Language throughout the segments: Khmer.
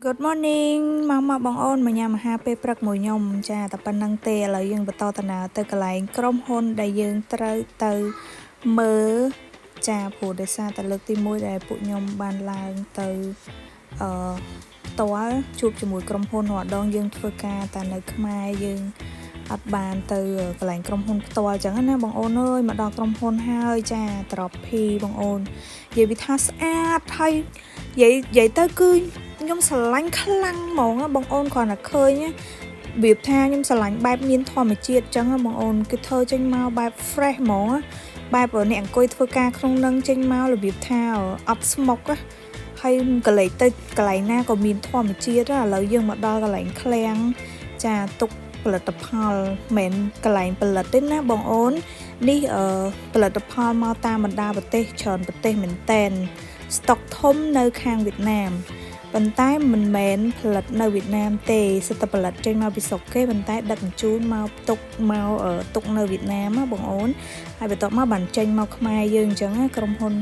Good morning មកមកបងអូនមកញ៉ាំអាហារពេលព្រឹកមួយខ្ញុំចាតែប៉ុណ្្នឹងទេឥឡូវយើងបន្តដំណើរទៅកន្លែងក្រុមហ៊ុនដែលយើងត្រូវទៅមើលចាព្រោះដោយសារតែលើកទី1ដែលពួកខ្ញុំបានឡើងទៅអឺផ្ទាល់ជួបជាមួយក្រុមហ៊ុនរាល់ដងយើងធ្វើការតែនៅខ្មែរយើងអត់បានទៅកន្លែងក្រុមហ៊ុនផ្ទាល់អញ្ចឹងណាបងអូនអើយមកដល់ក្រុមហ៊ុនហើយចាត្រប់ភីបងអូននិយាយពីថាស្អាតហើយនិយាយនិយាយទៅគឺខ្ញុំស្រឡាញ់ខ្លាំងហ្មងបងអូនគ្រាន់តែឃើញរបៀបថាខ្ញុំស្រឡាញ់បែបមានធម្មជាតិអញ្ចឹងបងអូនគឺធ្វើចេញមកបែប fresh ហ្មងបែបអ្នកអង្គុយធ្វើការក្នុងនឹងចេញមករបៀបថាអត់ស្មុកហើយកលេចទៅកន្លែងណាក៏មានធម្មជាតិឥឡូវយើងមកដល់កន្លែងឃ្លាំងចាទុកផលិតផលមិនកន្លែងផលិតទេណាបងអូននេះអឺផលិតផលមកតាមបណ្ដាប្រទេសច្រើនប្រទេសមែនតែនស្តុកធំនៅខាងវៀតណាមប៉ុន្តែមិនមែនផលិតនៅវៀតណាមទេសិតតែផលិតចេញមកពីស្រុកគេប៉ុន្តែដឹកជញ្ជូនមកផ្ទុកមកទុកនៅវៀតណាមណាបងអូនហើយបន្ទាប់មកបានចេញមកខ្មែរយើងអញ្ចឹងក្រុមហ៊ុន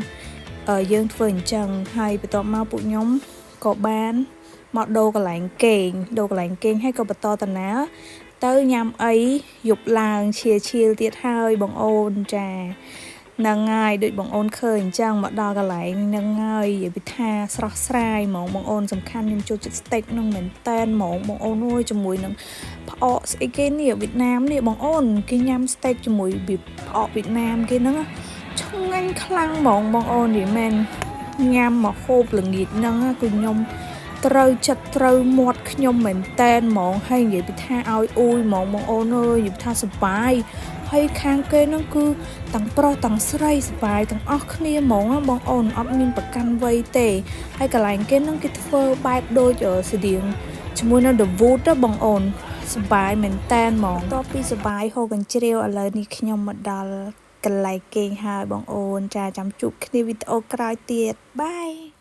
យើងធ្វើអញ្ចឹងហើយបន្ទាប់មកពួកខ្ញុំក៏បានមកដូរកន្លែងគេងដូរកន្លែងគេងហើយក៏បន្តដំណើរទៅញ៉ាំអីយប់ឡើងឈៀឈៀលទៀតហើយបងអូនចាហ្នឹងហើយដូចបងអូនឃើញអញ្ចឹងមកដល់កន្លែងហ្នឹងហើយនិយាយពីថាស្រស់ស្រាយហ្មងបងអូនសំខាន់ខ្ញុំចូលចិត្ត steak ហ្នឹងមែនតែនហ្មងបងអូនអើយជាមួយនឹងផ្អកស្អីគេនេះវៀតណាមនេះបងអូនគេញ៉ាំ steak ជាមួយរបៀបផ្អកវៀតណាមគេហ្នឹងឆ្ងាញ់ខ្លាំងហ្មងបងអូននិយាយមែនញ៉ាំមកហូបល្ងាចហ្នឹងគឺខ្ញុំត្រូវចិត្តត្រូវមាត់ខ្ញុំមែនតែនហ្មងហើយនិយាយពីថាឲ្យអ៊ូយហ្មងបងអូនអើយនិយាយថាសប្បាយហើយខាងគេហ្នឹងគឺទាំងប្រុសទាំងស្រីសប្បាយទាំងអស់គ្នាហ្មងបងអូនអត់មានប្រកាន់វ័យទេហើយកន្លែងគេហ្នឹងគេធ្វើបែបដូចស្តៀងជាមួយនៅ The Wood ទៅបងអូនសប្បាយមែនតែនហ្មងតពីសប្បាយហូរកញ្ជ្រៀវឥឡូវនេះខ្ញុំមកដល់កន្លែងគេងហើយបងអូនចាចាំជួបគ្នាវីដេអូក្រោយទៀត bye.